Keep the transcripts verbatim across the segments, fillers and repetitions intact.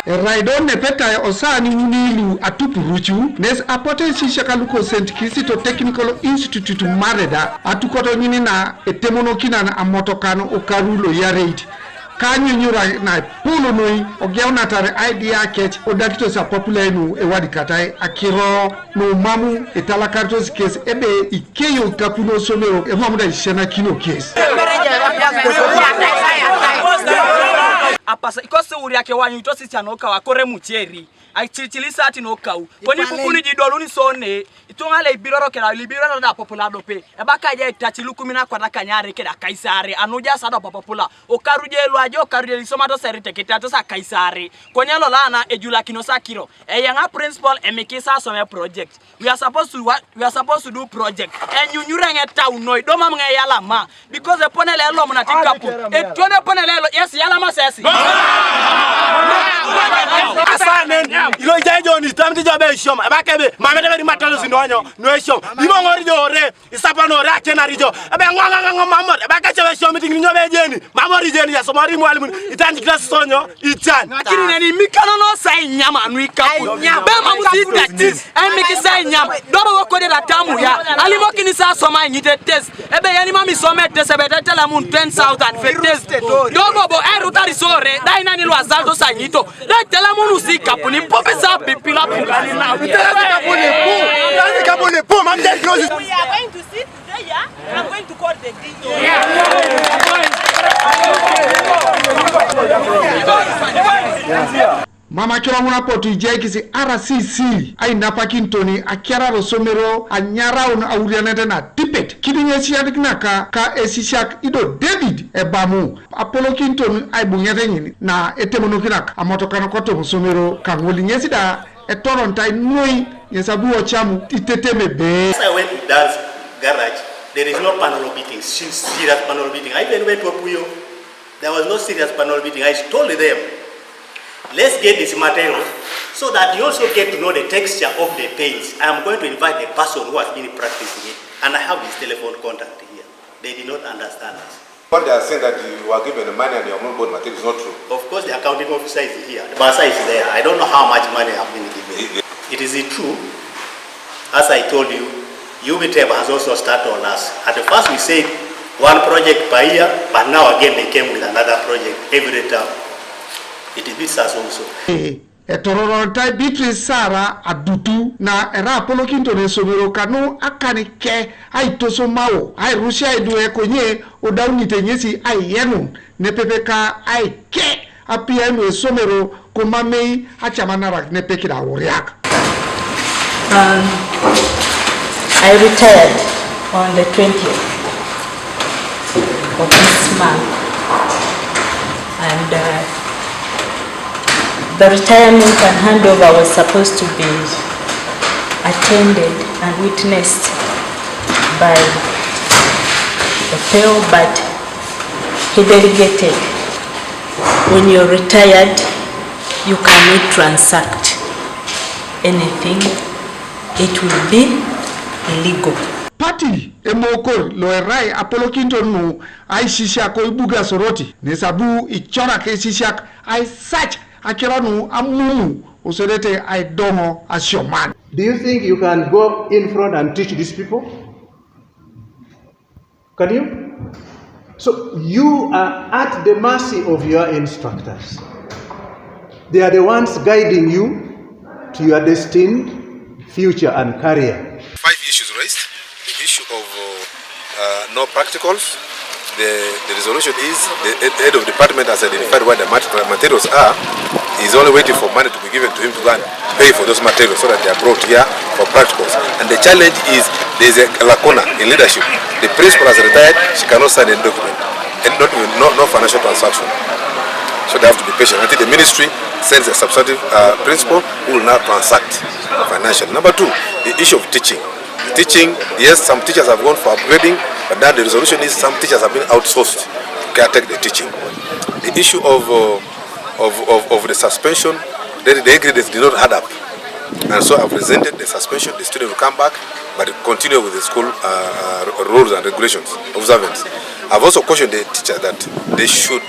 Erai do nepetai osaani uni lu atupurucu, nes apotu esisiak luko Saint Kizito Technical Institute Mareda atukoto ŋin na etemonokinan amotokan okaru lo iyareit. Kanyunyura na epol noi ogeunatare aidia kec odakitos apapulai nu ewadikatai akiro nu mamu italakaritos kes ebe ikeyo ikapun osomero emam da isianakino kes. Apasa ikosi uriake wanyu itosisian okau akore muceri. Aicilici isaatin okau. Koni ipupuni jidoluni sone. Ituŋa le ibiroro keda libiroro da populado pe. Ebaka ja itaci lukumin akwatakany are keda akaisare. Anuja sa da popula. Okaru je luaje okaru je lisomato seri tekitato sa akaisare. Konye lolana ejulakinos akiro. Eyaŋa principal emikisa asome project. We are supposed to what? We are supposed to do project. Enyunyure ŋe town noi. Domam ŋe yalama. Because eponele elom na tikapu. Etuon eponele elo. Yes, yalama sesi. Asanen. Ilo ijai joni tamti jobe shoma. Ebakebe. Mamete beri matalo sinonyo. No shoma. Ibo ŋori jore. Isapa no ra kena rijo. Ebe ŋwa ŋwa ŋwa mamor. Ebe kache be shomi tingini nyobe jeni. Mamor jeni ya somari mwalimu. Itan class sonyo. Itan. Lakini nani mikano no sai nyama nu ikapu. Be mamu si tatis. Ai mikisa nyama. Dobo wo kode da tamu ya. Alimokini sa soma nyite test. Ebe yani mami some test ebe te tela mun ten thousand fe test. Dobo bo ai rutari sore. Dai nani lo azalto sa nyito. Dai tela munu si kapuni pope sa bipila pugani na. Tela si kapuni pu. Tela si kapuni pu. Mam just close. We are going to sit there. I'm going to call the D O. Mama kiro ŋun apotu ijaikisi R C C ainapakin toni akiarar osomero anyaraun aurianet natipet kidiŋ esisiakinak ka esisiak ido David ebamu apolokin toni aibuŋet ŋin na etemonokinak amotokan kotoma osomero kaŋol ŋes da etorontai noi ŋes abu ocamu iteteme be. As I went to Dan's garage, there is no panel beating, se-, serious panel beating. I even went to Opuyo. There was no serious panel beating. I told them, let's get this material so that you also get to know the texture of the paints. I am going to invite the person who has been practicing it, and I have his telephone contact here. They did not understand us. What they are saying that you were given money and you have not bought material is not true. Of course, the accounting officer is here. The bursar is there. I don't know how much money I have been given. It is true. As I told you, U B T E B has also started on us. At first we said one project per year, but now again they came with another project every term. It beats us also. Etororotai Beatrice Sara Adutu na era apolokinito nesomero kanu akanike aitosomao airusia idwe konye odaunite ŋesi aiyenun nepepe ka aike apiai nuesomero komamei acamanarak nepekida auriak. Um, I retired on the twentieth of this month, and uh, the retirement and handover was supposed to be attended and witnessed by the P O, but he delegated. When you're retired, you cannot transact anything. It will be illegal. Pati emokor lo erai apolokinito nu aisisiak oibuga Soroti, nesabu icorak esisiak aisach akiro nu amumu osodete aidoŋo asioman. Do you think you can go in front and teach these people? Can you? So you are at the mercy of your instructors. They are the ones guiding you to your destined future and career. Five issues raised. The issue of uh, uh, no practicals. The, the resolution is the head, head of department has identified where the mat- materials are. He's only waiting for money to be given to him to go and pay for those materials so that they are brought here for practicals. And the challenge is there is a lacuna in leadership. The principal has retired, she cannot sign any document, and not even no, no financial transaction. So they have to be patient until the ministry sends a substantive uh, principal who will now transact financially. Number two, the issue of teaching. Teaching, yes, some teachers have gone for upgrading, but now the resolution is some teachers have been outsourced to caretake the teaching. The issue of uh, of, of, of the suspension, the, the ingredients did not add up. And so I've presented the suspension, the student will come back, but continue with the school uh, rules and regulations, observance. I've also cautioned the teacher that they should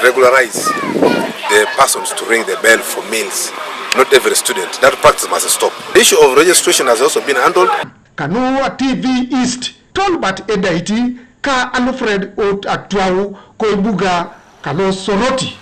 Regularize the persons to ring the bell for meals. Not every student. That practice must stop. The issue of registration has also been handled. Kanu a T V East, Tolbert Edaiti, ka Alfred Ot Atuau, Koibuga, kalo Soroti.